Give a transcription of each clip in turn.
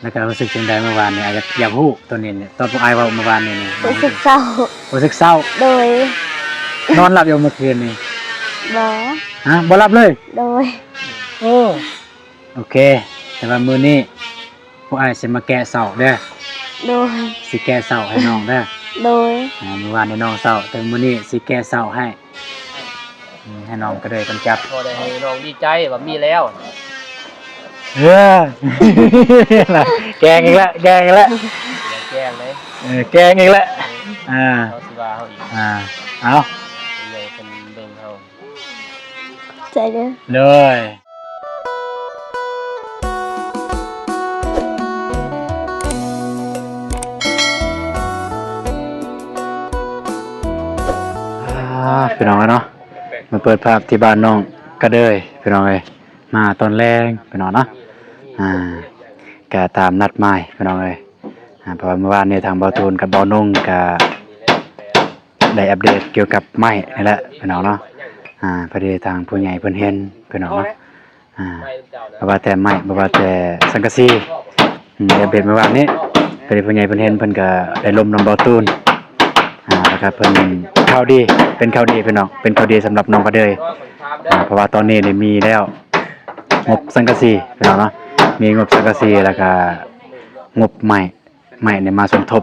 ແລ້ວກໍຮູ້ສຶກຈັ່ງໃດມື້ວານນີ້? ອາ ຢາກ ຢາກຮູ້ຕົວນີ້ນີ້ ຕອນພວກອ້າຍເວົ້າມື້ວານນີ້ນີ້ ຮູ້ສຶກເສົ້າ. ຮູ້ສຶກເສົ້າ? ໂດຍ. ນອນຫຼັບຢູ່ເມື່ອຄືນນີ້? ບໍ່. ຮະ? ບໍ່ຫຼັບເລີຍ? ໂດຍ. ໂອ້ ໂອເຄ ແຕ່ວ່າມື້ນີ້ພວກອ້າຍຊິມາແກ້ເສົ້າເດີ. ໂດຍ. ຊິແກ້ເສົ້າໃຫ້ນ້ອງເດີ. ໂດຍ. ອ່າ ມື້ວານນີ້ນ້ອງເສົ້າ ແຕ່ມື້ນີ້ຊິແກ້ເສົ້າໃຫ້. ອືມ ໃຫ້ນ້ອງກະເດີຍກຳຈັດ ພໍໄດ້ໃຫ້ນ້ອງດີໃຈວ່າມີແລ້ວ. ເອີ ແກ້ງອີກແລ້ວ ແກ້ງອີກແລ້ວ ຢ່າແກ້ງເດ້. ເອີ ແກ້ງອີກແລ້ວ. ເອີ ອ່າ ເຂົາຊິວ່າເຮົາອີກ. ອ່າ ເອົາ ໃຫຍ່ເພິ່ນເບິ່ງເຮົາ. ໃຈເດີ. ໂດຍ. ອ່າ ພີ່ນ້ອງເອີຍເນາະ ມາເປີດພາບທີ່ບ້ານນ້ອງກະເດີຍ ພີ່ນ້ອງເອີຍ ມາຕອນແລງ ພີ່ນ້ອງເນາະ. ອ່າ ກະຕາມນັດໝາຍ ພີ່ນ້ອງເອີຍ. ອ່າ ເພາະວ່າມື້ວານນີ້ທາງເບົາຕູນກັບເບົານົງກະ ໄດ້ອັບເດດກ່ຽວກັບໄມ້ນີ້ແຫຼະພີ່ນ້ອງເນາະ. ອ່າ ພໍດີທາງຜູ້ໃຫຍ່ເພິ່ນເຫັນພີ່ນ້ອງເນາະ. ອ່າ ບໍ່ວ່າແຕ່ໄມ້ ບໍ່ວ່າແຕ່ສັງກະສີ ອືມ ໄດ້ອັບເດດມື້ວານນີ້. ພໍດີຜູ້ໃຫຍ່ເພິ່ນເຫັນ ເພິ່ນກໍໄດ້ລົມນຳເບົາຕູນ. ອ່າ ແລ້ວກໍເພິ່ນ ຂ່າວດີ ເປັນຂ່າວດີພີ່ນ້ອງ ເປັນຂ່າວດີສຳລັບນ້ອງກະເດີຍ. ອ່າ ເພາະວ່າຕອນນີ້ໄດ້ມີແລ້ວງົບສັງກະສີພີ່ນ້ອງເນາະ ມີງົບສັງກະສີ ແລ້ວກໍງົບໄມ້ ໄມ້ນີ້ມາສົມທົບ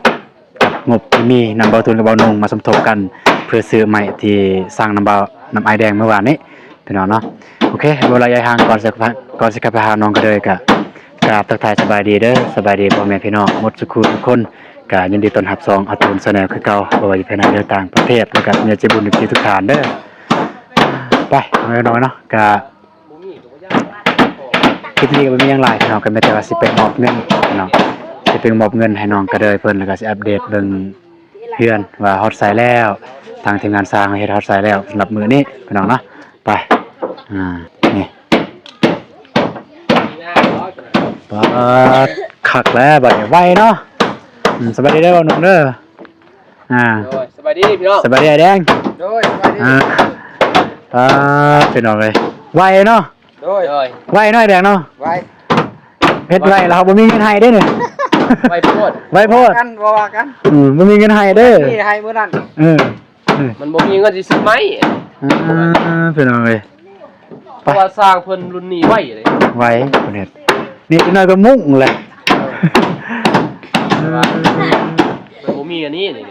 ກັບງົບທີ່ມີນຳເບົາຕູນກັບເບົານົງມາສົມທົບກັນ ເພື່ອຊື້ໄມ້ທີ່ສັ່ງນຳເບົາ ນຳອ້າຍແດງມື້ວານນີ້ພີ່ນ້ອງເນາະ. ໂອເຄ ບໍ່ຫຼາຍຍາຍຫ່າງ ກ່ອນຊິ ກ່ອນຊິເຂົ້າໄປຫານ້ອງກະເດີຍ ກະກາບທັກທາຍສະບາຍດີເດີ ສະບາຍດີພໍ່ແມ່ພີ່ນ້ອງໝົດສູ່ຄູ່ທຸກຄົນ. ກະຍິນດີຕ້ອນຮັບຊ່ອງອາຕູນແຊນແນວຄືເກົ່າ ບໍ່ວ່າຢູ່ພາຍໃນ ຫຼື ຕ່າງປະເທດ ແລ້ວກະເມຍໃຈບຸນທຸກທີ່ທຸກທ່ານເດີ. ໄປ ນ້ອງເນາະ ກະ ຄລິບນີ້ກໍບໍ່ມີຫຍັງຫຼາຍພີ່ນ້ອງ ກໍມີແຕ່ວ່າຊິໄປມອບເງິນພີ່ນ້ອງ ຊິໄປມອບເງິນໃຫ້ນ້ອງກະເດີຍເພິ່ນ ແລ້ວກໍຊິອັບເດດເບິ່ງເຮືອນວ່າຮອດໃສແລ້ວ ທາງທີມງານຊ່າງເຮັດຮອດໃສແລ້ວ ສຳລັບມື້ນີ້ພີ່ນ້ອງເນາະ. ໄປ ອ່າ ນີ້ ປາດ ຄັກແລ້ວບັດນີ້ ໄວເນາະ. ອືມ ສະບາຍດີເດີ ບ່າວໜຸ່ມເດີ. ອ່າ ໂດຍ ສະບາຍດີພີ່ນ້ອງ ສະບາຍດີອ້າຍແດງ. ໂດຍ ສະບາຍດີ. ອ່າ ອ່າ ພີ່ນ້ອງເອີຍ ໄວເນາະ. ໂດຍ ໄວເນາະອ້າຍແດງເນາະ ໄວ ເຮັດໄວແລ້ວເຮົາບໍ່ມີເງິນໃຫ້ເດ້ນີ້ ໄວໂພດ ໄວໂພດ ບໍ່ວ່າກັນ ບໍ່ວ່າກັນ. ອືມ ບໍ່ມີເງິນໃຫ້ເດ້ ມີໃຫ້ມື້ນັ້ນ. ເອີ ເອີ ມັນບໍ່ມີເງິນຊິຊື້ໄມ້. ອ່າ ພີ່ນ້ອງເອີຍ ເພາະວ່າຊ່າງເພິ່ນລຸ້ນນີ້ໄວເດ້ ໄວເພິ່ນເຮັດ ນີ້ຈັກໜ້ອຍກໍມຸ້ງແຫຼະ. ເອີ ມັນບໍ່ມີອັນນີ້ນີ້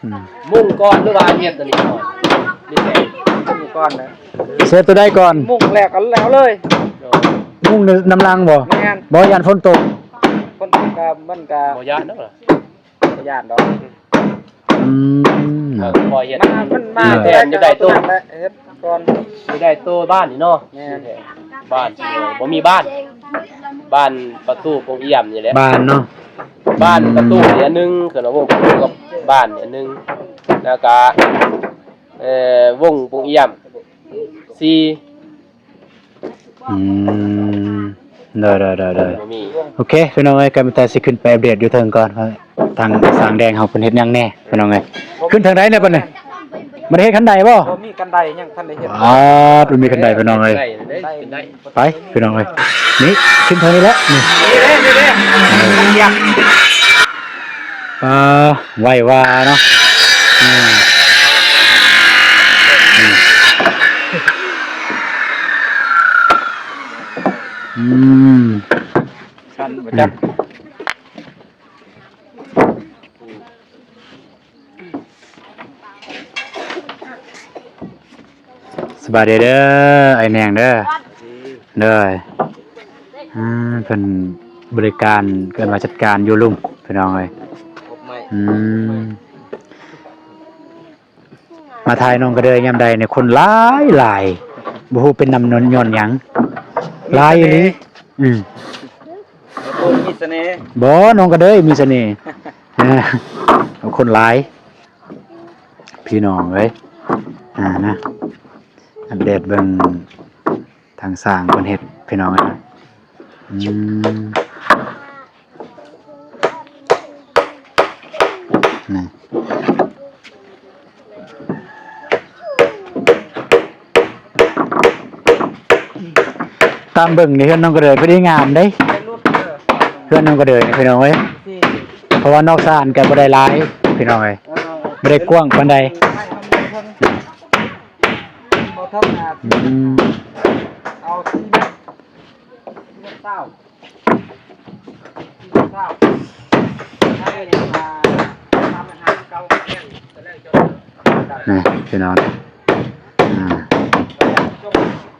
ອືມ ມຸ້ງກ່ອນ ຫຼືວ່າເຮັດອັນນີ້ກ່ອນ? ນີ້ແຫຼະ ມຸ້ງກ່ອນນະ ເສຍຕົວໃດກ່ອນ? ມຸ້ງແລ້ວກໍແລ້ວເລີຍ. ມຸ້ງນຳຫຼັງບໍ່? ແມ່ນ ບໍ່ຢ້ານຝົນຕົກ? ຝົນຕົກກໍມັນກໍບໍ່ຢ້ານດອກ ບໍ່ຢ້ານດອກ. ອືມ ເອີ ຄ່ອຍເຮັດ ມັນ ມັນມາ ເອີ ແທນຢູ່ໃຕ້ໂຕະ ເຮັດກ່ອນ ຢູ່ໃຕ້ໂຕະບ້ານນີ້ເນາະ. ແມ່ນ ບ້ານ ບໍ່ມີບ້ານ ບ້ານປະຕູປົງອຽມນີ້ແຫຼະ ບ້ານເນາະ. ບ້ານປະຕູນີ້ອັນໜຶ່ງ ຄືວ່າວົງປະຕູກັບບ້ານນີ້ອັນໜຶ່ງ ແລ້ວກະ ເອີ ວົງປົງອຽມສີ່. ອືມ ໂດຍໆໆໆ ບໍ່ມີ. ໂອເຄ ພີ່ນ້ອງເອີຍ ກະມີແຕ່ຊິຂຶ້ນໄປອັບເດດຢູ່ເທິງກ່ອນ ທາງຊ່າງແດງເຮົາເພິ່ນເຮັດຫຍັງແດ່ພີ່ນ້ອງເອີຍ. ຂຶ້ນທາງໃດແລ້ວບັດນີ້? ບໍ່ມີ ບໍ່ໄດ້ເຮັດຄັນໄດບໍ່? ບໍ່ມີຄັນໄດ ຍັງທັນໄດ້ເຮັດ. ອ່າ ບໍ່ມີຄັນໄດພີ່ນ້ອງເອີຍ ໄດ້ ໄດ້ ໄດ້. ໄປພີ່ນ້ອງເອີຍ ນີ້ຂຶ້ນທາງນີ້ແຫຼະ ນີ້ ນີ້ເດ້ ນີ້ເດ້ ອ່າ ໄວວ່າເນາະ. ອືມ ອືມ ຊັ້ນບໍ່ຈັກ. ສະບາຍດີເດີ ອ້າຍແນງເດີ. ໂດຍ ອ່າ ເພິ່ນບໍລິການ ເອີ້ນວ່າຈັດການຢູ່ລຸ່ມພີ່ນ້ອງເອີຍ. ອືມ ມາຖ່າຍນ້ອງກະເດີຍຍາມໃດນີ້ຄົນຫຼາຍໆ ບໍ່ຮູ້ເປັນນຳຍ້ອນຫຍັງ ຫຼາຍອີ່ຫຼີ. ອືມ ມີສະເໜ່ ບໍ່ ນ້ອງກະເດີຍມີສະເໜ່. ເອີ ຄົນຫຼາຍ ພີ່ນ້ອງເອີຍ ອ່າ ນະ ອັບເດດເບິ່ງທາງຊ່າງເພິ່ນເຮັດ ພີ່ນ້ອງເອີຍ. ອືມ ນີ້ ຕາມເບິ່ງນີ້ເຮືອນນ້ອງກະເດີຍພໍດີງາມເດ້. ໄຟຫຼຸດເດີ ເຮືອນນ້ອງກະເດີຍພີ່ນ້ອງເອີຍ ເພາະວ່ານອກສານກໍບໍ່ໄດ້ຫຼາຍພີ່ນ້ອງເອີຍ ບໍ່ໄດ້ກວ້າງປານໃດ. ອືມ ນີ້ພີ່ນ້ອງ ອາ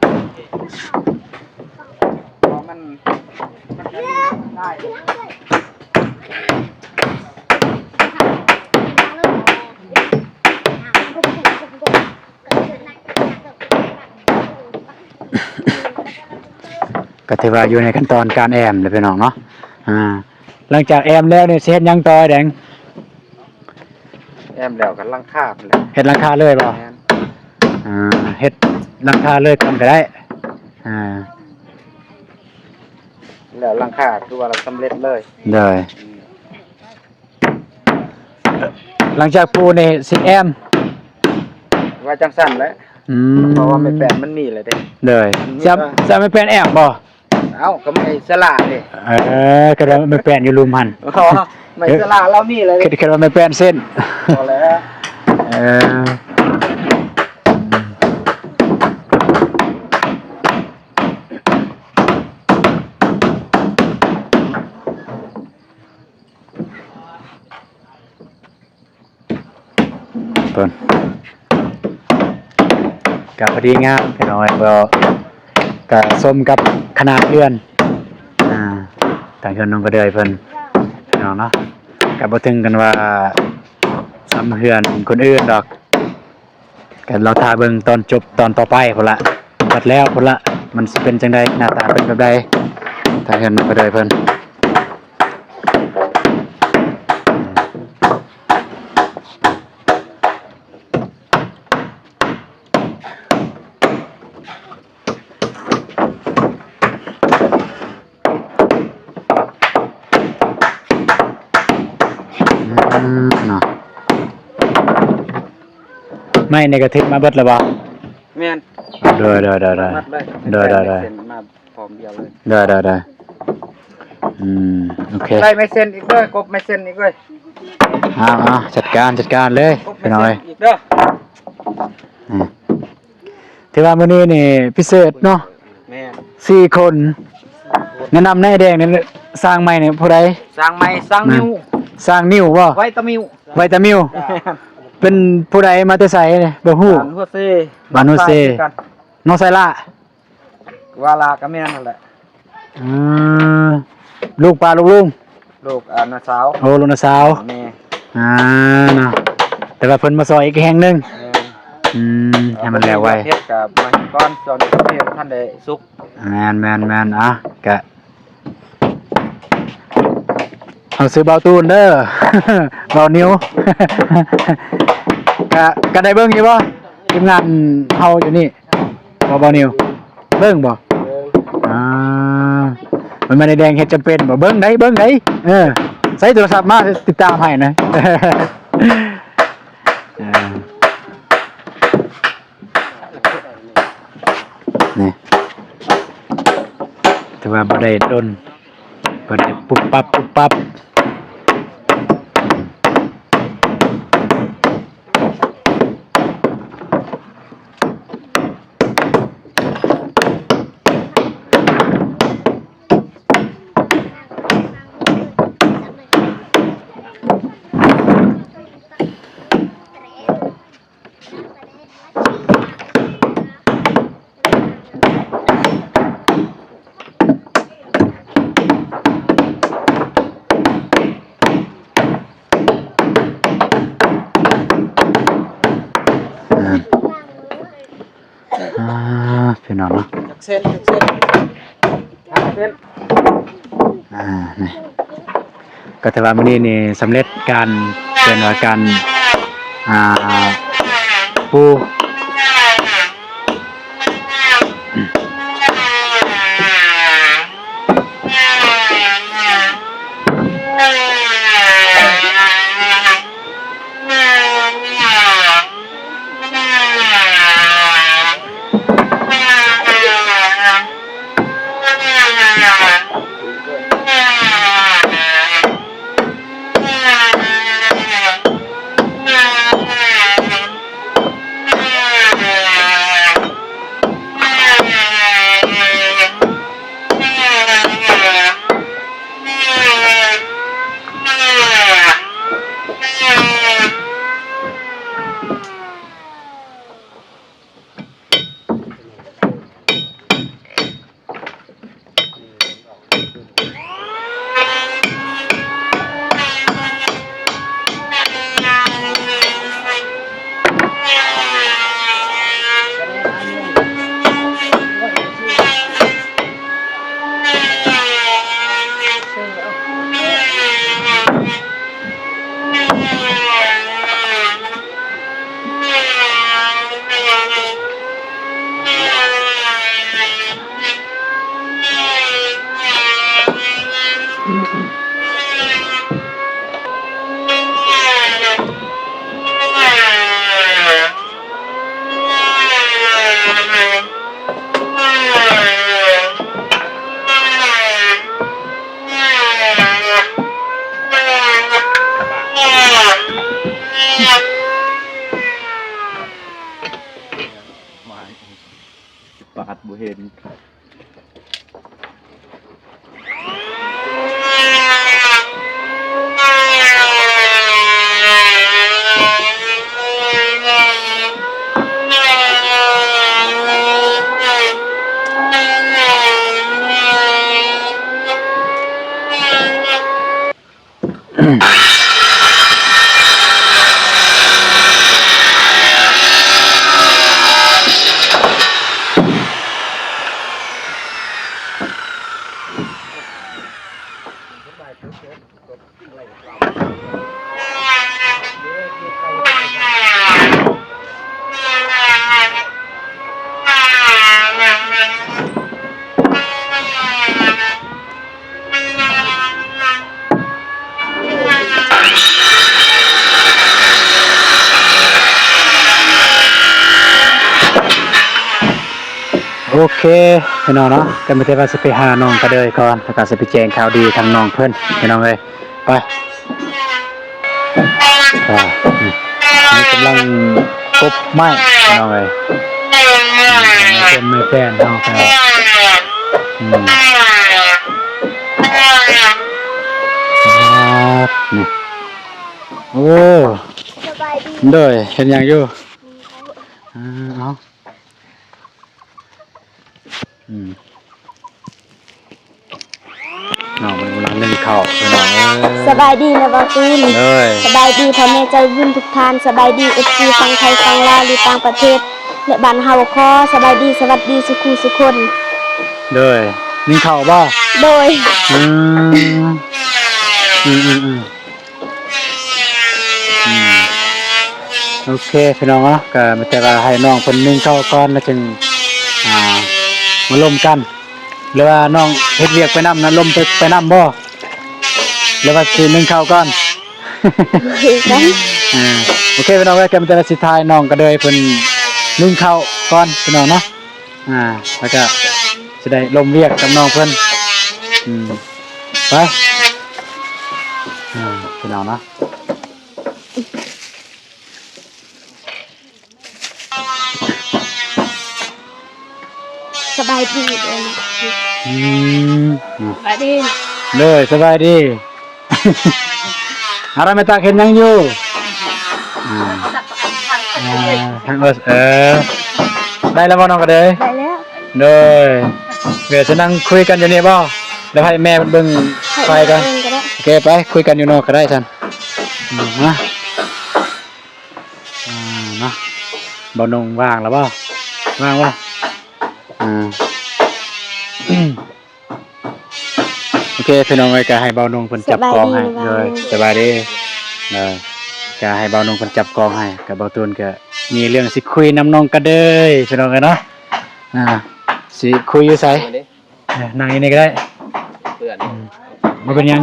ມັນ ມັນກໍໄດ້ ກໍຖືວ່າຢູ່ໃນຂັ້ນຕອນການແອ້ມແລ້ວພີ່ນ້ອງເນາະ. ອາ ຫຼັງຈາກແອ້ມແລ້ວນີ້ຊິເຮັດຫຍັງຕໍ່ອ້າຍແດງ? ແອ້ມແລ້ວກໍຫຼັງຄາພຸ້ນແຫຼະ. ເຮັດຫຼັງຄາເລີຍບໍ່? ແມ່ນ. ອາ ເຮັດຫຼັງຄາເລີຍກ່ອນກໍໄດ້. ອາ ແລ້ວຫຼັງຄາຄືວ່າສຳເລັດເລີຍ. ໂດຍ. ອືມ ຫຼັງຈາກປູນີ້ຊິແອ້ມ ວ່າຈັ່ງຊັ້ນແຫຼະ. ອືມ ເພາະວ່າໄມ້ແປ້ນມັນມີແລ້ວເດ້. ໂດຍ. ຈະ ຈະໄມ້ແປ້ນແອ້ມບໍ່? ເອົ້າ ກໍໄມ້ສະຫຼາເດ້. ເອີ ກໍໄດ້ໄມ້ແປ້ນຢູ່ລຸ່ມຫັ້ນ. ອໍ ໄມ້ສະຫຼາລາວມີແລ້ວເດ້. ຄິດ ຄິດວ່າໄມ້ແປ້ນເສັ້ນ. ບໍ່ແລ້ວ. ເອີ ເພິ່ນ ກໍພໍດີງາມພີ່ນ້ອງເອີຍ ກໍ ກໍສົມກັບຂະໜາດເຮືອນ ອ່າ ທາງເຮືອນນ້ອງກະເດືອຍເພິ່ນພີ່ນ້ອງເນາະ ກໍບໍ່ເຖິງກັນວ່າສ່ຳເຮືອນຄົນອື່ນດອກ. ກໍລໍຖ້າເບິ່ງຕອນຈົບຕອນຕໍ່ໄປພຸ້ນລະ ບັດແລ້ວພຸ້ນລະ ມັນຊິເປັນຈັ່ງໃດ ໜ້າຕາເປັນແບບໃດ ທາງເຮືອນນ້ອງກະເດືອຍເພິ່ນ. ອືມ ເນາະ ໄມ້ນີ້ກໍຖືກມາເບິດແລ້ວບໍ່? ແມ່ນ. ໂດຍ ໂດຍ ໂດຍ ໂດຍ ມາເບິດເລີຍ ໂດຍ ໂດຍ ໂດຍ ເຊັນມາພ້ອມດຽວເລີຍ. ໂດຍ ໂດຍ ໂດຍ ອືມ ໂອເຄ ໄດ້ໄມ້ເຊັນອີກເດີ ກົບໄມ້ເຊັນອີກເດີ. ເອົາ ເອົາ ຈັດການ ຈັດການເລີຍ ກົບໄມ້ເຊັນອີກເດີ ພີ່ນ້ອງເອີຍ. ອືມ ຖືວ່າມື້ນີ້ນີ້ພິເສດເນາະ. ແມ່ນ ສີ່ຄົນ. ແນະນຳແດ່ ແດງນີ້ ຊ່າງໃໝ່ນີ້ຜູ້ໃດ? ຊ່າງໃໝ່ ຊ່າງນິວ. ຊ່າງນິວບໍ່? ໄວຕາມິວ ໄວຕາມິວ. ແມ່ນ ເປັນຜູ້ໃດ ມາແຕ່ໃສ? ບໍ່ຮູ້. ບ້ານຫົວເຊ ບ້ານຫົວເຊ ນ້ອງຊາຍລະ ວ່າລາກໍແມ່ນຫັ້ນແຫຼະ. ເອີ ລູກປ້າລູກລຸງ ລູກ ອ່າ ນ້າສາວ. ໂອ້ ລູກນ້າສາວ ແມ່ ອ່າ ເນາະ ແຕ່ວ່າເພິ່ນມາຊ່ອຍອີກແຫ່ງໜຶ່ງ. ແມ່ນ. ອືມ ໃຫ້ມັນແລ້ວໄວ ເຮັດກໍມາເຮັດກ່ອນ ຊ່ວງນີ້ກໍບໍ່ທັນໄດ້ສຸກ. ແມ່ນໆໆ ອ່ະ ກະ ເຮົາຊື່ບ່າວຕູນເດີ ບ່າວນິວ ກະ ກະໄດ້ເບິ່ງຢູ່ບໍ່ ທີມງານເຮົາຢູ່ນີ້ ບໍ່ ບ່າວນິວ ເບິ່ງບໍ່? ເບິ່ງ. ອ່າ ມັນແມ່ນໄອ້ແດງເຮັດຈຳເປັນບໍ່? ເບິ່ງໄດ໋ ເບິ່ງໄດ໋ ເອີ ໃຊ້ໂທລະສັບມາ ຕິດຕາມໃຫ້ນະ ເອີ. ນີ້ ຖືວ່າບໍ່ໄດ້ດົນ ບໍ່ໄດ້ປຸບປັບປຸບປັບ. ອ່າ ອ່າ ພີ່ນ້ອງເນາະ ຈັກເຊັນ ຈັກເຊັນ ຈັກເຊັນ ອ່າ ນີ້ ກໍຖືວ່າມື້ນີ້ນີ້ສຳເລັດການ ເອີ້ນວ່າການ ອ່າ ປູ. ປາດບໍ່ເຫັນ. ໂອເຄ ພີ່ນ້ອງເນາະ ກໍມີແຕ່ວ່າຊິໄປຫານ້ອງກະເດີຍກ່ອນ ແລ້ວກໍຊິໄປແຈ້ງຂ່າວດີທາງນ້ອງເພິ່ນ ພີ່ນ້ອງເອີຍ ໄປ. ອ່າ ນີ້ກຳລັງກົບໄມ້ ພີ່ນ້ອງເອີຍ ເປັນໄມ້ແປ້ນເຮົາກໍ ອືມ ອ່າ ນີ້ ໂອ້ ສະບາຍດີ ໂດຍ ເຮັດຫຍັງຢູ່? ອ່າ ເອົາ ອືມ ນ້ອງເພິ່ນກຳລັງໜຶ້ງເຂົ້າ ພີ່ນ້ອງເອີຍ ສະບາຍດີນະບ່າວຕູນ ໂດຍ ສະບາຍດີພໍ່ແມ່ໃຈບຸນທຸກທ່ານ ສະບາຍດີ ເອັຟຊີ ຝັ່ງໄທ ຝັ່ງລາວ ຫຼືຕ່າງປະເທດ ແລະບ້ານເຮົາ ຂໍສະບາຍດີ ສະຫວັດດີ ສຸຂູສຸຄົນ ໂດຍ ໜຶ້ງເຂົ້າບໍ່? ໂດຍ ອືມ ອືມໆໆ. ອືມ ໂອເຄ ພີ່ນ້ອງເນາະ ກໍມີແຕ່ວ່າໃຫ້ນ້ອງເພິ່ນໜຶ້ງເຂົ້າກ່ອນ ແລ້ວຈຶ່ງ ອ່າ ມາລົມກັນ ຫຼືວ່ານ້ອງເຮັດວຽກໄປນຳນະ ລົມໄປ ໄປນຳບໍ່ ຫຼືວ່າຊິໜຶ້ງເຂົ້າກ່ອນ? ຄືກັນ ອ່າ ໂອເຄ ພີ່ນ້ອງເອີຍ ກໍມີແຕ່ວ່າຊິຖ່າຍນ້ອງກະເດີຍເພິ່ນໜຶ້ງເຂົ້າກ່ອນ ພີ່ນ້ອງເນາະ. ອ່າ ແລ້ວກະຊິໄດ້ລົມວຽກກັບນ້ອງເພິ່ນ ອືມ ໄປ ອ່າ ພີ່ນ້ອງເນາະ ສະບາຍດີເດີ ອືມ ສະບາຍດີ ໂດຍ ສະບາຍດີ. ອາ ແມ່ຕັກເຮັດຫຍັງຢູ່? ອືມ ອ່າ ທາງເອີ ເອີ ໄດ້ແລ້ວບໍ່ນ້ອງກະເດີຍ? ໄດ້ແລ້ວ ໂດຍ ເອີ ຊິນັ່ງຄຸຍກັນຢູ່ນີ້ບໍ່? ດຽວໃຫ້ແມ່ເບິ່ງໄຟກ່ອນ ໂອເຄ ໄປຄຸຍກັນຢູ່ນອກກະໄດ້ຊັ້ນ ອືມ ມາ ອ່າ ເນາະ ບ່າວນົງວ່າງແລ້ວບໍ່? ວ່າງບໍ່? ອ່າ ໂອເຄ ພີ່ນ້ອງເອີຍ ກະໃຫ້ບ່າວນົງເພິ່ນຈັບກອງໃຫ້ ໂດຍ ສະບາຍດີ ເອີ ກະໃຫ້ບ່າວນົງເພິ່ນຈັບກອງໃຫ້ ກະບ່າວຕູນກະມີເລື່ອງຊິຄຸຍນຳນ້ອງກະເດີຍ ພີ່ນ້ອງເອີຍເນາະ ອ່າ ຊິຄຸຍຢູ່ໃສ? ເອີ ນັ່ງຢູ່ນີ້ກະໄດ້ ເພື່ອນ ອືມ ບໍ່ເປັນຫຍັງ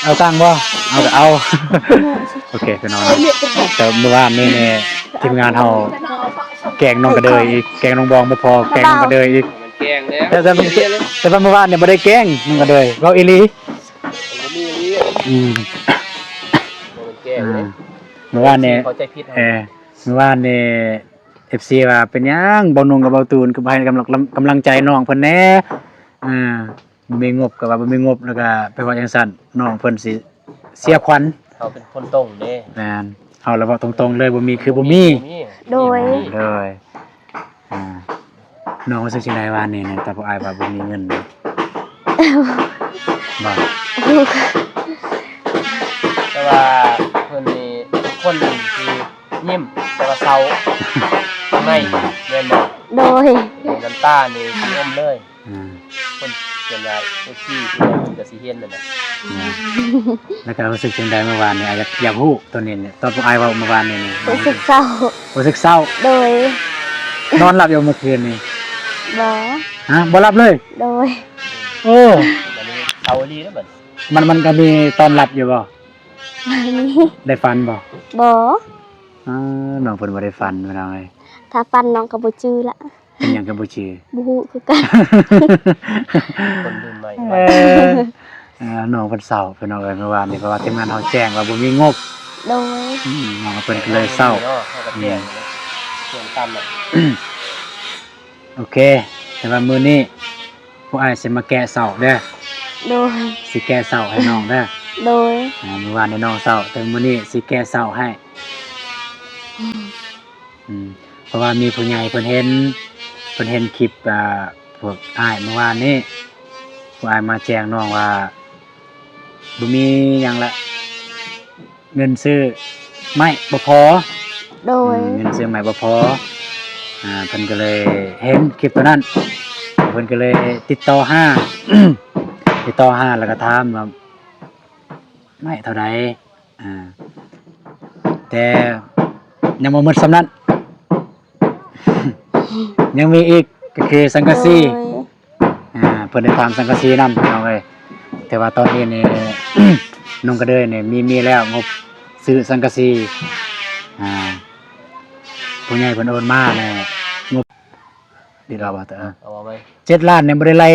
ເອົາຕັ້ງບໍ່? ເອົາກະເອົາ ໂອເຄ ພີ່ນ້ອງ ແຕ່ມື້ວານນີ້ນີ້ ທີມງານເຮົາແກ້ງນ້ອງກະເດີຍອີກ ແກ້ງນ້ອງບອງບໍ່ພໍ ແກ້ງນ້ອງກະເດີຍອີກ ແກ້ງແລ້ວ ແຕ່ ແຕ່ ແຕ່ວ່າມື້ວານນີ້ບໍ່ໄດ້ແກ້ງນ້ອງກະເດີຍ ເວົ້າອີ່ຫຼີ ບໍ່ມີອີ່ຫຼີ ອືມ ບໍ່ແມ່ນແກ້ງເດ້ ອ່າ ມື້ວານນີ້ ເຂົ້າໃຈຜິດ ເອີ ມື້ວານນີ້ ເອັຟຊີ ວ່າເປັນຫຍັງບ່າວນົງກັບບ່າວຕູນຄືບໍ່ໃຫ້ກຳລັງ ກຳລັງໃຈນ້ອງເພິ່ນແດ່ ອ່າ ບໍ່ມີງົບ ກໍວ່າບໍ່ມີງົບ ແລ້ວກໍໄປເວົ້າຈັ່ງຊັ້ນ ນ້ອງເພິ່ນຊິເສຍຂວັນ ເຮົາເປັນຄົນຕົງເດ້ ແມ່ນ ເຮົາລະເວົ້າຕົງໆເລີຍ ບໍ່ມີຄືບໍ່ມີ ບໍ່ມີ ໂດຍ ບໍ່ມີ ໂດຍ ອ່າ ນ້ອງຮູ້ສຶກຈັ່ງໃດວານນີ້ນະ ຕອນພວກອ້າຍວ່າບໍ່ມີເງິນ ບໍ່ ຮູ້ ແຕ່ວ່າເພິ່ນນີ້ເປັນຄົນທີ່ຍິ້ມ ແຕ່ວ່າເສົ້າຂ້າງໃນ ແມ່ນບໍ່? ໂດຍ ນ້ຳຕານີ້ຊິອົມເລີຍ ອ່າ ຄົນສ່ວນໃຫຍ່ ເອັຟຊີ ຜູ້ໃດເພິ່ນກະຊິເຫັນນັ້ນແຫຼະ ແມ່ນ ແລ້ວກະຮູ້ສຶກຈັ່ງໃດມື້ວານນີ້ ອາ ຢາກ ຢາກຮູ້ໂຕນີ້ ຕອນພວກອ້າຍເວົ້າມື້ວານນີ້ ຮູ້ສຶກເສົ້າ ຮູ້ສຶກເສົ້າ ໂດຍ ນອນຫຼັບຢູ່ເມື່ອຄືນນີ້? ບໍ່ ຮະ ບໍ່ຫຼັບເລີຍ? ໂດຍ ໂອ້ ບາດນີ້ ເອົາອີ່ຫຼີເດ້ບັດ. ມັນ ມັນກໍມີຕອນລັບຢູ່ບໍ່? ບໍ່ມີ. ໄດ້ຝັນບໍ່? ບໍ່. ອາ ນ້ອງເພິ່ນບໍ່ໄດ້ຝັນ ພີ່ນ້ອງເອີຍ. ຖ້າຝັນນ້ອງກໍບໍ່ຈື່ລະ. ເປັນຫຍັງຄືບໍ່ຈື່? ບໍ່ຮູ້ຄືກັນ. ຄົນລຸ້ນໃໝ່. ເອີ ເອີ ນ້ອງເພິ່ນເສົ້າ ພີ່ນ້ອງເອີຍ ເມື່ອວານນີ້ ເພາະວ່າທີມງານເຮົາແຈ້ງວ່າບໍ່ມີງົບ. ໂດຍ. ອືມ ນ້ອງເພິ່ນກໍເລີຍເສົ້າ. ເຮົາກໍແຈ້ງ ອືມ ຊ່ວງຕ່ຳນະ. ໂອເຄ ແຕ່ວ່າມື້ນີ້ພວກອ້າຍຊິມາແກ້ເສົ້າເດີ. ໂດຍ. ຊິແກ້ເສົ້າໃຫ້ນ້ອງເດີ. ໂດຍ. ອາ ເມື່ອວານນີ້ນ້ອງເສົ້າ ແຕ່ມື້ນີ້ຊິແກ້ເສົ້າໃຫ້. ອືມ ອືມ ເພາະວ່າມີຜູ້ໃຫຍ່ເພິ່ນເຫັນ ເພິ່ນເຫັນຄລິບ ອ່າ ພວກອ້າຍເມື່ອວານນີ້ ພວກອ້າຍມາແຈ້ງນ້ອງວ່າບໍ່ມີຫຍັງລະ ເງິນຊື້ໄມ້ບໍ່ພໍ. ໂດຍ. ອືມ ເງິນຊື້ໄມ້ບໍ່ພໍ ອ່າ ເພິ່ນກໍເລີຍເຫັນຄລິບໂຕນັ້ນ ເພິ່ນກໍເລີຍຕິດຕໍ່ຫາ ຕິດຕໍ່ຫາ ແລ້ວກໍຖາມວ່າໄມ້ເທົ່າໃດ. ອ່າ ແຕ່ຍັງບໍ່ໝົດສ່ຳນັ້ນ ຍັງມີອີກ ກໍຄືສັງກະສີ. ໂດຍ. ອ່າ ເພິ່ນໄດ້ຖາມສັງກະສີນຳ ພີ່ນ້ອງເອີຍ ແຕ່ວ່າຕອນນີ້ນີ້ ນ້ອງກະເດີຍນີ້ມີ ມີແລ້ວ ງົບຊື້ສັງກະສີ. ອ່າ ຜູ້ໃຫຍ່ເພິ່ນໂອນມາແລ້ວ ງົບ ເອົາວ່າ ເອົາວ່າໄວ້ ເຈັດລ້ານນີ້ບໍ່ໄດ້ໄລ່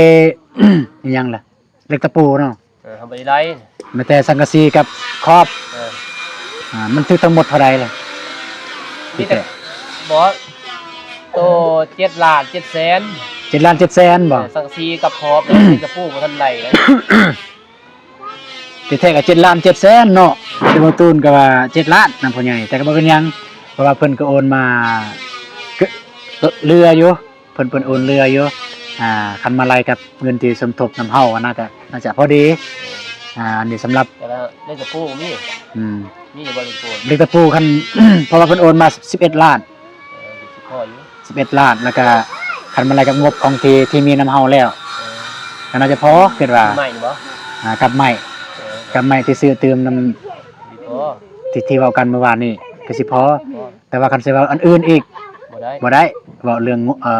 ອີຫຍັງລະ ເຫຼັກຕະປູເນາະ. ເອີ ເຮົາບໍ່ໄດ້ໄລ່ ມີແຕ່ສັງກະສີກັບຂອບ. ເອີ ອ່າ ມັນຖືກທັງໝົດເທົ່າໃດລະ? ມີແຕ່ ບໍ່ ໂຕເຈັດລ້ານເຈັດແສນ. ເຈັດລ້ານເຈັດແສນບໍ່? ເອີ ສັງກະສີກັບຂອບ ເຫຼັກຕະປູບໍ່ທັນໄລ່ເລີຍ. ທີ່ແທ້ກໍເຈັດລ້ານເຈັດແສນເນາະ ແຕ່ບໍ່ຕູນກໍວ່າເຈັດລ້ານນະພໍ່ໃຫຍ່ ແຕ່ກໍບໍ່ເປັນຫຍັງ ເພາະວ່າເພິ່ນກໍໂອນມາ ເຫຼືອຢູ່. ເພິ່ນ ເພິ່ນໂອນເຫຼືອຢູ່ ອ່າ ຄັນມາໄລ່ກັບເງິນທີ່ສົມທົບນຳເຮົາ ອັນນັ້ນກໍໜ້າຈະພໍດີ. ອ່າ ອັນນີ້ສຳລັບ ແຕ່ວ່າເຫຼັກຕະປູມີ ອືມ ມີບໍ່ເຫຼັກຕະປູ? ເຫຼັກຕະປູຄັນ ເພາະວ່າເພິ່ນໂອນມາສິບເອັດລ້ານ. ເອີ ຊິພໍຢູ່ ສິບເອັດລ້ານ ແລ້ວກໍຄັນມາໄລ່ກັບງົບຂອງທີ່ ທີ່ມີນຳເຮົາແລ້ວ ເອີ ກໍໜ້າຈະພໍ ຄິດວ່າ ໄມ້ບໍ່? ອ່າ ກັບໄມ້ ເອີ ກັບໄມ້ທີ່ຊື້ຕື່ມນຳ ທີ່ ທີ່ເວົ້າກັນເມື່ອວານນີ້ກໍຊິພໍ ບໍ່ພໍ. ແຕ່ວ່າຄັນຊິເວົ້າອັນອື່ນອີກ ບໍ່ໄດ້ ບໍ່ໄດ້ ເວົ້າເລື່ອງ ເອີ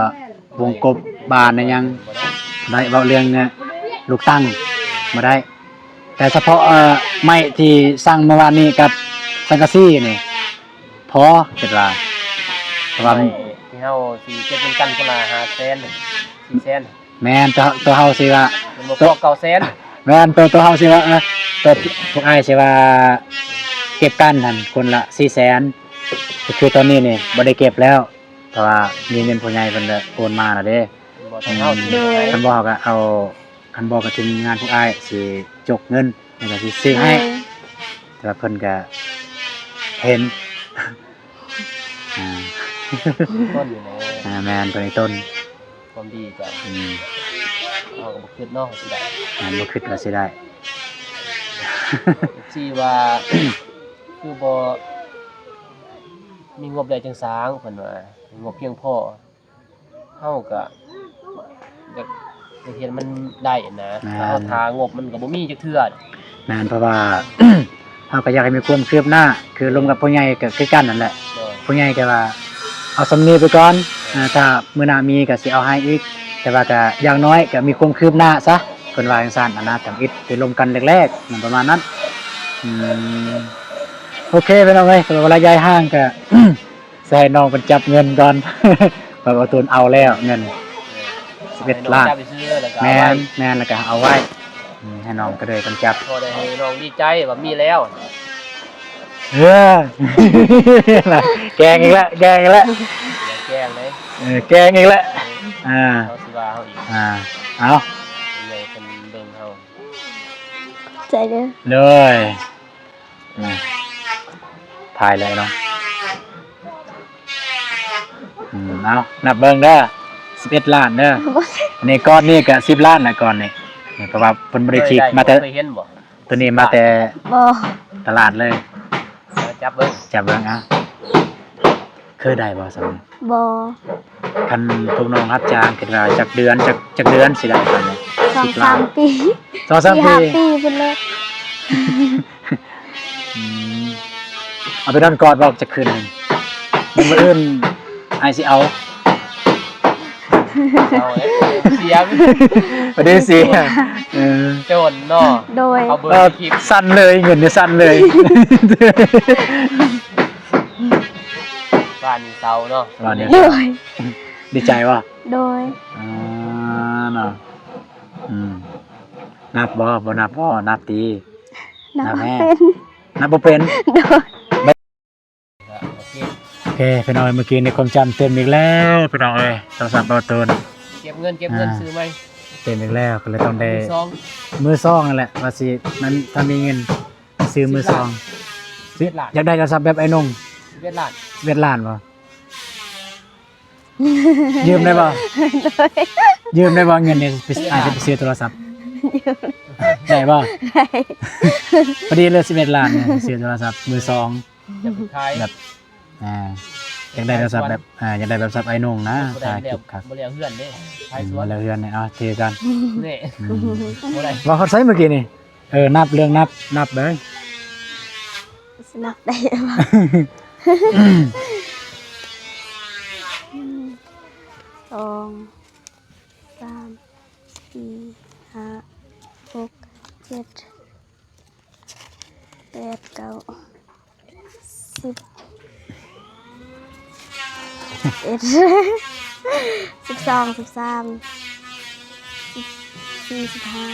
ວົງກົບບານອີຫຍັງ ບໍ່ໄດ້ ບໍ່ໄດ້ ເວົ້າເລື່ອງ ເອີ ລູກຕັ້ງ ບໍ່ໄດ້ ແຕ່ສະເພາະ ເອີ ໄມ້ທີ່ສັ່ງເມື່ອວານນີ້ກັບສັງກະສີນີ້ພໍ ຄິດວ່າ ເພາະວ່າ ໄມ້ທີ່ເຮົາຊິເກັບນຳກັນຄົນລະຫ້າແສນ ສີ່ແສນ. ແມ່ນ ໂຕ ໂຕເຮົາຊິວ່າ ມັນບໍ່ພໍເກົ້າແສນ. ແມ່ນ ໂຕ ໂຕເຮົາຊິວ່າ ເອີ ໂຕພວກອ້າຍຊິວ່າເກັບກັນຫັ້ນຄົນລະສີ່ແສນ ກໍຄືຕອນນີ້ນີ້ບໍ່ໄດ້ເກັບແລ້ວ ເພາະວ່າມີເງິນຜູ້ໃຫຍ່ເພິ່ນໂອນມາແລ້ວເດ້. ບໍ່ທັນເຮົາ ອືມ ໂດຍ ຄັນບໍ່ເຮົາກໍເອົາ ຄັນບໍ່ກໍທີມງານພວກອ້າຍຊິຈົກເງິນ ແລ້ວກໍຊິຊື້ໃຫ້ ໂດຍ ແຕ່ວ່າເພິ່ນກໍເຫັນ ອ່າ ຕົ້ນຢູ່ແລ້ວ ອ່າ ແມ່ນ ເພິ່ນໃຫ້ຕົ້ນ ຄວາມດີກໍ ອືມ ເຮົາກໍບໍ່ຄິດເນາະວ່າຊິໄດ້ ແມ່ນ ບໍ່ຄິດວ່າຊິໄດ້ ເອັຟຊີວ່າ ຄືບໍ່ມີງົບແລ້ວຈຶ່ງສ້າງ ເພິ່ນວ່າ ງົບພຽງພໍ ເຮົາກໍຢາກ ຢາກເຮັດມັນໄດ້ນະ ແມ່ນ ຖ້າເຮົາຖ້າງົບມັນກໍບໍ່ມີຈັກເທື່ອ. ແມ່ນ ເພາະວ່າເຮົາກໍຢາກໃຫ້ມີຄວາມຄືບໜ້າ ຄືລົມກັບຜູ້ໃຫຍ່ກໍຄືກັນນັ້ນແຫຼະ ໂດຍ ຜູ້ໃຫຍ່ກໍວ່າເອົາສ່ຳນີ້ໄປກ່ອນ ເອີ ຖ້າມື້ໜ້າມີກໍຊິເອົາໃຫ້ອີກ ແຕ່ວ່າກໍຢ່າງໜ້ອຍກໍມີຄວາມຄືບໜ້າຊະ ເພິ່ນວ່າຈັ່ງຊັ້ນຫັ້ນນະ ທຳອິດໄປລົມກັນແລກໆ ມັນປະມານນັ້ນ. ອືມ ໂອເຄ ພີ່ນ້ອງເອີຍ ເພາະວ່າໄລຍະຫ່າງກໍ ຊິໃຫ້ນ້ອງເພິ່ນຈັບເງິນກ່ອນ ເພາະວ່າໂຕນເອົາແລ້ວເງິນ ເອີ ສິບເອັດລ້ານ ໃຫ້ນ້ອງຈັບໄປຊື້ ແລ້ວກໍເອົາໄວ້ ແມ່ນ ແມ່ນ ແລ້ວກໍເອົາໄວ້ ອືມ ໃຫ້ນ້ອງກະເດີຍເພິ່ນຈັບ ພໍໄດ້ໃຫ້ນ້ອງດີໃຈວ່າມີແລ້ວ ເອີ ແກ້ງອີກແລ້ວ ແກ້ງອີກແລ້ວ ແກ້ງເດ້ ເອີ ແກ້ງອີກແລ້ວ ເອີ ອ່າ ເຂົາຊິວ່າເຮົາອີກ ອ່າ ເອົາ ໃຫຍ່ເພິ່ນເບິ່ງເຮົາ ໃຈເດີ ໂດຍ ນະ ຖ່າຍເລີຍເນາະ ອືມ ເອົາ ນັບເບິ່ງເດີ ສິບເອັດລ້ານເດີ ບໍ່ ອັນນີ້ກ້ອນນີ້ກະສິບລ້ານລະ ກ້ອນນີ້ ນີ້ ເພາະວ່າເພິ່ນບໍ່ໄດ້ຖືກມາແຕ່ ເຄີຍເຫັນບໍ່? ໂຕນີ້ມາແຕ່ ບໍ່ ຕະຫຼາດເລີຍ ເອົາ ຈັບເບິ່ງ ຈັບເບິ່ງ ເອົາ ເຄີຍໄດ້ບໍ່ ສ່ຳນີ້? ບໍ່ ຄັນພວກນ້ອງຮັບຈ້າງ ຄິດວ່າຈັກເດືອນ ຈັກ ຈັກເດືອນຊິໄດ້ ສອງສາມປີ ສອງສາມປີ ສີ່ຫ້າປີພຸ້ນແຫຼະ ອືມ ເອົາໄປນອນກອດບໍ່ ຈັກຄືນໜຶ່ງ ມື້ອື່ນອ້າຍຊິເອົາ ເອົາເດ້ ເສຍ ບໍ່ໄດ້ເສຍ ເອີ ໂຈນເນາະ ໂດຍ ເຂົາເບິ່ງ ເອີ ໃນຄລິບ ສັ່ນເລີຍ ເງິນນີ້ສັ່ນເລີຍ ບ້ານນີ້ເຊົາເນາະ ບ້ານນີ້ ໂດຍ ດີໃຈບໍ່? ໂດຍ ອ່າ ເນາະ ອືມ ນັບບໍ່? ບໍ່ນັບບໍ່? ນັບຕິ ນັບ ນັບແນ່ ບໍ່ເປັນ ນັບບໍ່ເປັນ ໂດຍ ໂອເຄ ໂອເຄ ພີ່ນ້ອງເອີຍ ເມື່ອກີ້ນີ້ຄວາມຈຳເຕັມອີກແລ້ວ ພີ່ນ້ອງເອີຍ ໂທລະສັບບ່າວໂຕນ ເກັບເງິນ ເກັບເງິນ ອ່າ ຊື້ໃໝ່ ເຕັມອີກແລ້ວ ກໍເລີຍຕ້ອງໄດ້ ມືສອງ ມືສອງນັ້ນແຫຼະ ວ່າຊິ ມັນ ຖ້າມີເງິນຊື້ມືສອງ ສິບລ້ານ ສິບລ້ານ ຢາກໄດ້ໂທລະສັບແບບອ້າຍນົງ ສິບເອັດລ້ານ ສິບເອັດລ້ານບໍ່? ຢືມໄດ້ບໍ່? ໂດຍ ຢືມໄດ້ບໍ່? ເງິນນີ້ ອາດຈະໄປຊື້ໂທລະສັບ ໄດ້ບໍ່? ໄດ້ ພໍດີເລີຍ ສິບເອັດລ້ານນີ້ ຊື້ໂທລະສັບມືສອງ ຢາກໄປຂາຍ ແບບ ອ່າ ຢາກໄດ້ໂທລະສັບແບບ ອ່າ ຢາກໄດ້ແບບສັບອ້າຍນົງນະ ຖ່າຍຄລິບຄັກ ບໍ່ແລ້ວເຮືອນເດ້ ຂາຍສວນ ບໍ່ແລ້ວເຮືອນນີ້ ເອົາ ຖືກັນ ນີ້ ອືມ ບໍ່ໄດ້ ເວົ້າຮອດໃສເມື່ອກີ້ນີ້? ເອີ ນັບ ເລື່ອງນັບ ນັບເບິ່ງ ຊິນັບໄດ້ບໍ່? ໜຶ່ງ ສອງ ສາມ ສີ່ ຫ້າ ຫົກ ເຈັດ ແປດ ເກົ້າ ສິບ ສິບເອັດ ສິບສອງ ສິບສາມ ສິບສີ່ ສິບຫ້າ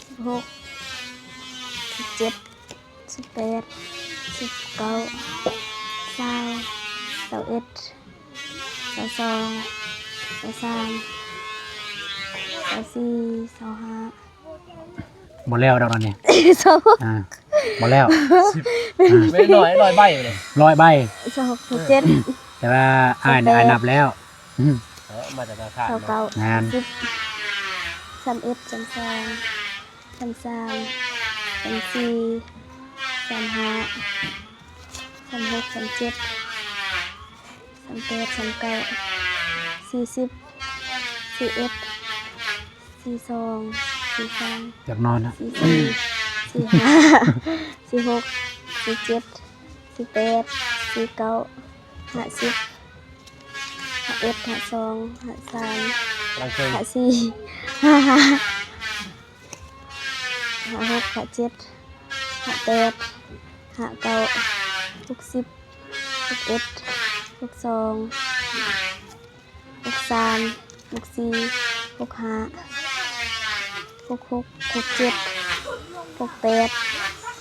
ສິບຫົກ ສິບເຈັດ ສິບແປດ ສິບເກົ້າ ຊາວ ຊາວເອັດ ຊາວສອງ ຊາວສາມ ຊາວສີ່ ຊາວຫ້າ ບໍ່ແລ້ວດອກອັນນີ້ ຊາວຫົກ ອ່າ ບໍ່ແລ້ວ ສິບ ອ່າ ແມ່ນຮ້ອຍ ຮ້ອຍໃບເດ້ ຮ້ອຍໃບ ຊາວຫົກ ຊາວເຈັດ ແຕ່ວ່າອ້າຍນີ້ ຊາວແປດ ອ້າຍນັບແລ້ວ ອືມ ເອີ ມາຈາກທະນາຄານ ຊາວເກົ້າ ງານ ສິບ ສາມເອັດ ສາມສອງ ສາມສາມ ສາມສີ່ ສາມຫ້າ ສາມຫົກ ສາມເຈັດ ສາມແປດ ສາມເກົ້າ ສີ່ສິບ ສີ່ເອັດ ສີ່ສອງ ສີ່ສາມ ຢາກນອນນະ ສີ່ສີ່ ສີ່ຫ້າ ສີ່ຫົກ ສີ່ເຈັດ ສີ່ແປດ ສີ່ເກົ້າ ຫ້າສິບ ຫ້າເອັດ ຫ້າສອງ ຫ້າສາມ ຫ້າສີ່ ຫ້າຫ້າ ຫ້າຫົກ ຫ້າເຈັດ ຫ້າແປດ ຫ້າເກົ້າ ຫົກສິບ ຫົກເອັດ ຫົກສອງ ຫົກສາມ ຫົກສີ່ ຫົກຫ້າ ຫົກຫົກ ຫົກເຈັດ ຫົກແປດ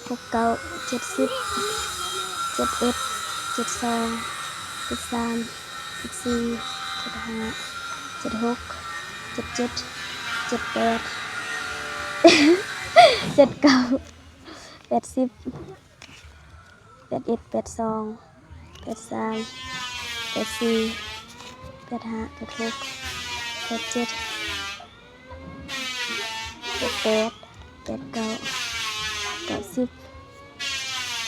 ຫົກເກົ້າ ເຈັດສິບ ເຈັດເອັດ ເຈັດສອງ ເຈັດສາມ ເຈັດສີ່ ເຈັດຫ້າ ເຈັດຫົກ ເຈັດເຈັດ ເຈັດແປດ ເຈັດເກົ້າ ແປດສິບ ແປດເອັດ ແປດສອງ ແປດສາມ ແປດສີ່ ແປດຫ້າ ແປດຫົກ ແປດເຈັດ ແປດແປດ ແປດເກົ້າ ເກົ້າສິບ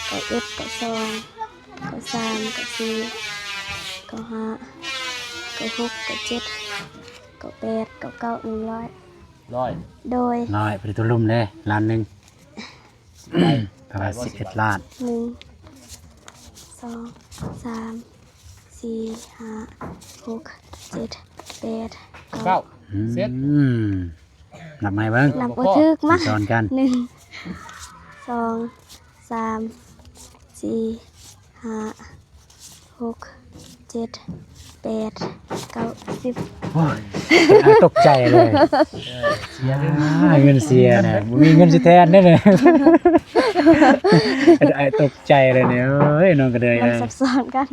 ເກົ້າເອັດ ເກົ້າສອງ ເກົ້າສາມ ເກົ້າສີ່ ເກົ້າຫ້າ ເກົ້າຫົກ ເກົ້າເຈັດ ເກົ້າແປດ ເກົ້າເກົ້າ ໜຶ່ງຮ້ອຍ ຮ້ອຍ ໂດຍ ຮ້ອຍ ໄປຕົວລຸ່ມເດ້ ລ້ານໜຶ່ງ ແປວ່າສິບເອັດລ້ານ ໜຶ່ງ ສອງ ສາມ ສີ່ ຫ້າ ຫົກ ເຈັດ ແປດ ເກົ້າ ເກົ້າ ອືມ ເສັດ ນັບໃໝ່ເບິ່ງ ນັບບໍ່ຖືກມາ ສອນກັນ ໜຶ່ງ ສອງ ສາມ ສີ່ ຫ້າ ຫົກ ເຈັດ ແປດ ເກົ້າ ສິບ ໂອ້ຍ ອ້າຍຕົກໃຈເລີຍ ເອີ ເສຍເງິນ ອ່າ ເງິນເສຍນະ ບໍ່ມີເງິນຊິແທນເດ້ນີ້ ອ້າຍຕົກໃຈເລີຍນີ້ ເອີຍ ນ້ອງກະເດີຍ ມັນ ເອີຍ ຊັບຊ້ອນກັນ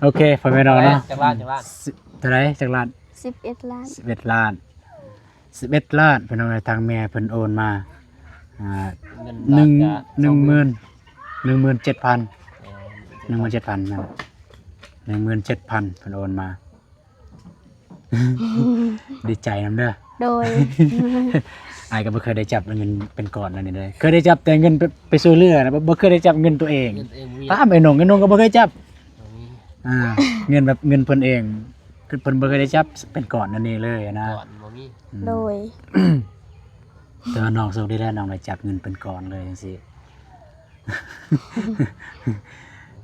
ໂອເຄ ພໍ່ແມ່ນ້ອງເນາະ ຈັກລ້ານ ຈັກລ້ານ ສິບ ເທົ່າໃດ ຈັກລ້ານ ສິບເອັດລ້ານ ສິບເອັດລ້ານ ສິບເອັດລ້ານ ພີ່ນ້ອງເອີຍ ທາງແມ່ເພິ່ນໂອນມາ ອ່າ ເງິນບາດ ໜຶ່ງ ກະ ໜຶ່ງໝື່ນ ສອງໝື່ນ ໜຶ່ງໝື່ນເຈັດພັນ ເອີ ໜຶ່ງໝື່ນເຈັດພັນ ນັ້ນ ໜຶ່ງໝື່ນເຈັດພັນ ເພິ່ນໂອນມາ ດີໃຈນຳເດີ ໂດຍ ອ້າຍກໍບໍ່ເຄີຍໄດ້ຈັບເງິນເປັນກ້ອນອັນນີ້ເລີຍ ເຄີຍໄດ້ຈັບແຕ່ເງິນໄປ ໄປຊ່ວຍເຫຼືອນະ ບໍ່ ບໍ່ເຄີຍໄດ້ຈັບເງິນຕົວເອງ ເງິນຕົວເອງບໍ່ມີ ຖາມໄອ້ໜົງ ໄອ້ໜົງກໍບໍ່ເຄີຍຈັບ ບໍ່ມີ ອ່າ ເງິນແບບເງິນເພິ່ນເອງ ຄືເພິ່ນບໍ່ເຄີຍໄດ້ຈັບເປັນກ້ອນອັນນີ້ເລີຍນະ ກ້ອນບໍ່ມີ ອືມ ໂດຍ ແຕ່ວ່ານ້ອງໂຊກດີແລ້ວ ນ້ອງໄດ້ຈັບເງິນເປັນກ້ອນເລີຍຈັ່ງຊີ້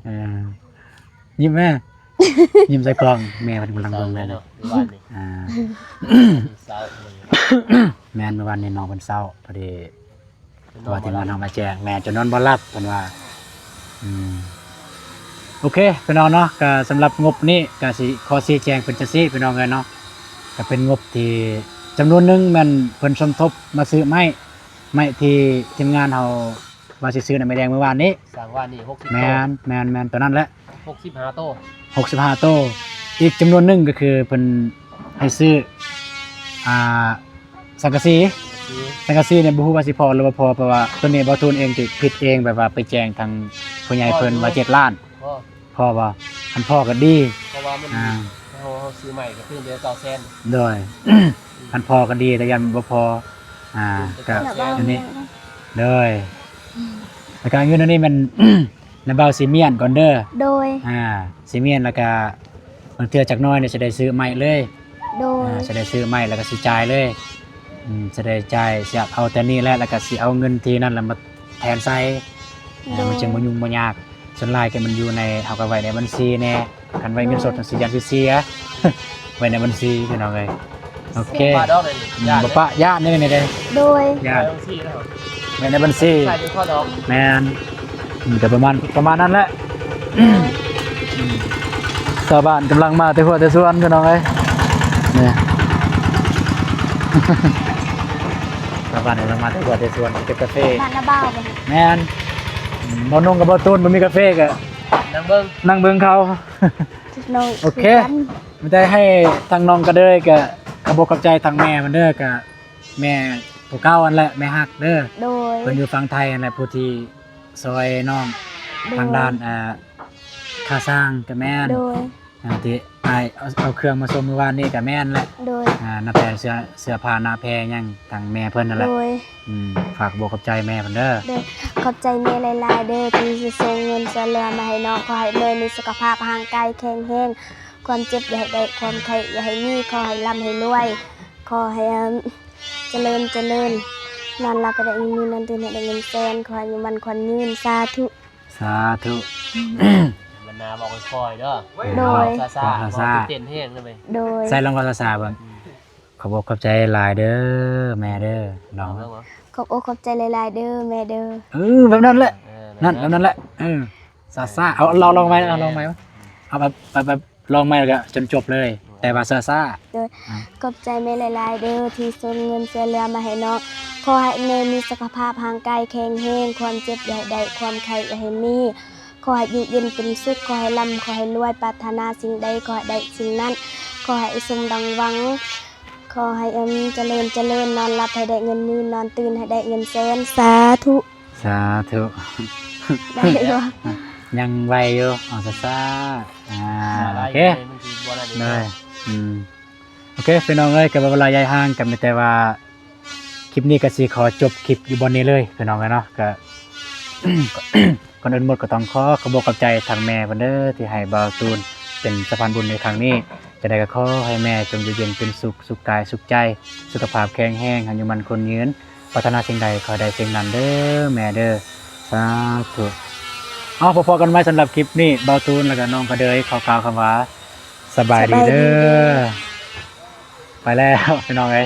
ເອີ ຍິ້ມແມ້ ຍິ້ມໃສ່ກ້ອງ ແມ່ເພິ່ນກຳລັງເບິ່ງເລີຍ ເຊົ້າແລ້ວເນາະ ມື້ວານນີ້ ອ່າ ເຊົ້າ ແມ່ນ ມື້ວານນີ້ນ້ອງເພິ່ນເຊົ້າ ພໍດີ ເພາະວ່າທີມງານເຮົາມາແຈ້ງ ແມ່ນ ຈົນນອນບໍ່ຫຼັບເພິ່ນວ່າ ອືມ ໂອເຄ ພີ່ນ້ອງເນາະ ກະສຳລັບງົບນີ້ກະຊິຂໍຊີ້ແຈງເປັນຈັ່ງຊີ້ ພີ່ນ້ອງເອີຍເນາະ ກະເປັນງົບທີ່ຈຳນວນໜຶ່ງແມ່ນເພິ່ນສົມທົບມາຊື້ໄມ້ ໄມ້ທີ່ທີມງານເຮົາວ່າຊິຊື້ນຳແມ່ແດງມື້ວານນີ້ ສ້າງວານນີ້ຫົກສິບ ແມ່ນ ໂຕ ແມ່ນ ແມ່ນ ໂຕນັ້ນແຫຼະ ຫົກສິບຫ້າໂຕ ຫົກສິບຫ້າໂຕ ອີກຈຳນວນໜຶ່ງກໍຄືເພິ່ນໃຫ້ຊື້ ອ່າ ສັງກະສີ ສັງກະສີ ສັງກະສີນີ້ບໍ່ຮູ້ວ່າຊິພໍຫຼືບໍ່ພໍ ເພາະວ່າໂຕນີ້ບ່າວຕູນເອງຈະຜິດເອງ ແບບວ່າໄປແຈ້ງທາງຜູ້ໃຫຍ່ເພິ່ນວ່າເຈັດລ້ານ ພໍ ພໍບໍ່? ຄັນພໍກໍດີ ເພາະວ່າມັນ ອ່າ ເຮົາ ເຮົາຊື້ໃໝ່ກໍຄືເຫຼືອເກົ້າແສນ ໂດຍ ຄັນພໍກໍດີ ແຕ່ຢ້ານບໍ່ພໍ ອ່າ ກໍ ເງິນເກົ້າແສນ ອັນນີ້ ໂດຍ ອືມ ແລ້ວກໍເງິນອັນນີ້ແມ່ນ ນ້າບ່າວຊິມ້ຽນກ່ອນເດີ ໂດຍ ອ່າ ຊິມ້ຽນ ແລ້ວກໍບາງເທື່ອຈັກໜ້ອຍນີ້ຊິໄດ້ຊື້ໃໝ່ເລີຍ ໂດຍ ອ່າ ຊິໄດ້ຊື້ໃໝ່ ແລ້ວກໍຊິຈ່າຍເລີຍ ອືມ ຊິໄດ້ຈ່າຍ ຊິເອົາແຕ່ນີ້ແຫຼະ ແລ້ວກໍຊິເອົາເງິນທີ່ນັ້ນລະມາແທນໃສ່ ໂດຍ ອ່າ ມັນຈຶ່ງບໍ່ຫຍຸ້ງບໍ່ຍາກ ສ່ວນຫຼາຍກໍມັນຢູ່ໃນ ເຮົາກໍໄວ້ໃນບັນຊີແດ່ ຄັນໄວ້ເງິນສົດ ໂດຍ ຈັ່ງຊີ້ຢ້ານຊິເສຍ ໄວ້ໃນບັນຊີ ພີ່ນ້ອງເອີຍ ໂອເຄ ປະດອກເດ້ ອືມ ຢ້ານ ບໍ່ປະ ຢ້ານເດ້ນີ້ເດ້ ໂດຍ ຢ້ານ ໄວ້ໃນບັນຊີ ໄວ້ໃນບັນຊີ ໃສ່ຢູ່ເຂົ້າດອກ ແມ່ນ ອືມ ກໍປະມານ ປະມານນັ້ນແຫຼະ ອືມ ຊາວບ້ານກຳລັງມາແຕ່ຫົວແຕ່ສວນ ພີ່ນ້ອງເອີຍ ນີ້ ຊາວບ້ານກຳລັງມາແຕ່ຫົວແຕ່ສວນ ເກັບກາເຟ ບ້ານນາບ່າວບໍ່? ແມ່ນ ອືມ ບ່າວນົງກັບບ່າວຕູນບໍ່ມີກາເຟກໍນັ່ງເບິ່ງ ນັ່ງເບິ່ງເຂົາ ໂອເຄ ມີແຕ່ໃຫ້ທາງນ້ອງກະເດີຍກະຂອບອົກຂອບໃຈທາງແມ່ເພິ່ນເດີ ກະແມ່ຜູ້ເກົ່າຫັ້ນແຫຼະ ແມ່ຮັກເດີ ໂດຍ ເພິ່ນຢູ່ຝັ່ງໄທຫັ້ນແຫຼະ ຜູ້ທີ່ຊ່ອຍນ້ອງ ໂດຍ ທາງດ້ານ ອ່າ ຄ່າສ້າງກະແມ່ນ ໂດຍ ອ່າ ທີ່ອ້າຍເອົາ ເອົາເຄື່ອງມາສົ່ງມື້ວານນີ້ກະແມ່ນແຫຼະ ໂດຍ ອ່າ ໜ້າແພເສື້ອ ເສື້ອຜ້າໜ້າແພຫຍັງທາງແມ່ເພິ່ນຫັ້ນແຫຼະ ໂດຍ ອືມ ຝາກບອກຂອບໃຈແມ່ເພິ່ນເດີ ໂດຍ ຂອບໃຈແມ່ຫຼາຍໆເດີ ທີ່ສົ່ງເງິນຊ່ວຍເຫຼືອມາໃຫ້ນ້ອງ ຂໍໃຫ້ແມ່ມີສຸຂະພາບຮ່າງກາຍແຂງແຮງ ຄວາມເຈັບຢ່າໃຫ້ໄດ້ ຄວາມໄຂ້ຢ່າໃຫ້ມີ ຂໍໃຫ້ລ່ຳໃຫ້ລວຍ ຂໍໃຫ້ ເອີ່ມ ຈະເລີນ ຈະເລີນ ນອນຫຼັບໃຫ້ໄດ້ເງິນໝື່ນ ນອນຕື່ນໃຫ້ໄດ້ເງິນແສນ ຂໍໃຫ້ອາຍຸໝັ້ນຂວັນຍືນ ສາທຸ ສາທຸ ບັນນາບອກຄ່ອຍໆເດີ ໂດຍ ເວົ້າຊ້າໆ ເວົ້າຊ້າໆ ເວົ້າຕື່ນເຕັ້ນແຮງເດີ ໂດຍ ໃສ່ລອງເວົ້າຊ້າໆເບິ່ງ ອືມ ຂອບອົກຂອບໃຈຫຼາຍເດີແມ່ເດີ ລອງເບິ່ງ ຂອບອົກຂອບໃຈຫຼາຍໆເດີແມ່ເດີ ເອີ ແບບນັ້ນແຫຼະ ເອີ ນັ້ນ ແບບນັ້ນແຫຼະ ເອີ ຊ້າໆ ເອົາ ລອງ ລອງໃໝ່ ເອົາ ລອງໃໝ່ ເອົາແບບ ແບບ ແບບ ລອງໃໝ່ແລ້ວກໍຈົນຈົບເລີຍ ແຕ່ວ່າຊ້າໆ ໂດຍ ອ່າ ຂອບໃຈແມ່ຫຼາຍໆເດີທີ່ສົ່ງເງິນຊ່ວຍເຫຼືອມາໃຫ້ນ້ອງ ຂໍໃຫ້ແມ່ມີສຸຂະພາບຮ່າງກາຍແຂງແຮງ ຄວາມເຈັບຢ່າໃຫ້ໄດ້ ຄວາມໄຂ້ຢ່າໃຫ້ມີ ຂໍໃຫ້ຢູ່ເຢັນເປັນສຸກ ຂໍໃຫ້ລ່ຳ ຂໍໃຫ້ລວຍ ປາດຖະໜາສິ່ງໃດຂໍໃຫ້ໄດ້ສິ່ງນັ້ນ ຂໍໃຫ້ສົມດັ່ງຫວັງ ຂໍໃຫ້ ເອີ່ມ ຈະເລີນ ຈະເລີນ ນອນຫຼັບໃຫ້ໄດ້ເງິນໝື່ນ ນອນຕື່ນໃຫ້ໄດ້ເງິນແສນ ສາທຸ ສາທຸ ໄດ້ຢູ່ ຍັງໄວຢູ່ ເອົາຊ້າໆ ອ່າ ໂອເຄ ມັນຊິບໍ່ນັ້ນອີກ ໂດຍ ເນາະ ອືມ ໂອເຄ ພີ່ນ້ອງເອີຍ ກໍບໍ່ເວລາຍາຍຫ່າງ ກໍມີແຕ່ວ່າ ຄລິບນີ້ກໍຊິຂໍຈົບຄລິບຢູ່ບ່ອນນີ້ເລີຍ ພີ່ນ້ອງເອີຍເນາະ ກໍ ກ່ອນອື່ນໝົດກໍຕ້ອງຂໍຂອບອົກຂອບໃຈທາງແມ່ເພິ່ນເດີ ທີ່ໃຫ້ບ່າວຕູນເປັນສະພານບຸນໃນຄັ້ງນີ້ ຈັ່ງໃດກໍຂໍໃຫ້ແມ່ຈົ່ງຢູ່ເຢັນເປັນສຸກ ສຸກກາຍສຸກໃຈ ສຸຂະພາບແຂງແຮງ ອາຍຸໝັ້ນຂວັນຍືນ ປາດຖະໜາສິ່ງໃດຂໍໃຫ້ໄດ້ສິ່ງນັ້ນເດີແມ່ເດີ ສາທຸ ເອົາ ພໍ້ກັນໃໝ່ສຳລັບຄລິບນີ້ ບ່າວຕູນ ແລ້ວກໍນ້ອງກະເດີຍ ຂໍກ່າວຄຳວ່າ ສະບາຍດີເດີ ສະບາຍດີເດີ ໄປແລ້ວ ພີ່ນ້ອງເອີຍ